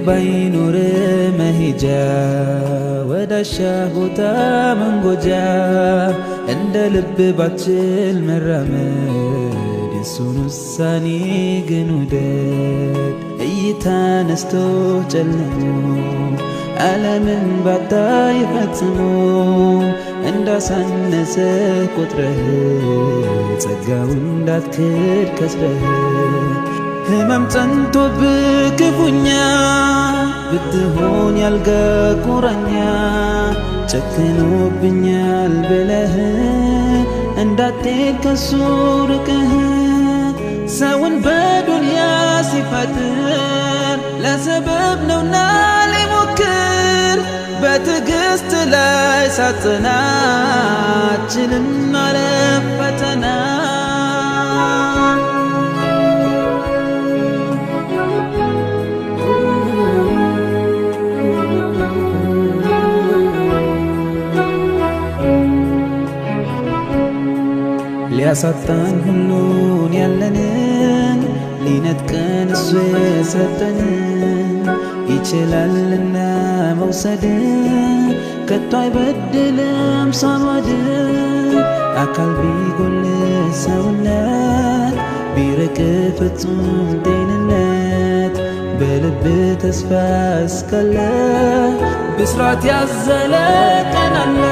ባይኖር መሄጃ፣ ወዳሻ ቦታ መንጎጃ፣ እንደ ልብ ባችል መራመድ፣ የሱን ውሳኔ ግን ውደድ። እይታ ነስቶ ጨልሞ ዓለምን ባታይ ፈጽሞ፣ እንዳሳነሰ ቆጥረህ ጸጋውን እንዳትክድ ከስረህ፣ ህመም ጸንቶብህ ክፉኛ ብትሆን ያልጋ ቁራኛ፣ ጨክኖብኛል ብለህ እንዳትሄድ ከሱ ርቀህ፣ ሰውን በዱንያ ሲፈጥር ለሰበብ ነውና ሊሞክር፣ በትዕግስት ላይ ሳጽና ችልም ማለፍ ፈተና። ሊያሳጣን ሁሉን ያለንን፣ ሊነጥቀን እሱ የሰጠንን፣ ይችላልና መውሰድ፣ ከቶ አይበድልም ሳማድ። አካል ቢጎል ሰውነት፣ ቢርቅ ፍጹም ጤንነት፣ በልብ ተስፋ እስካለ ብስራት ያዘለ ቀን አለ።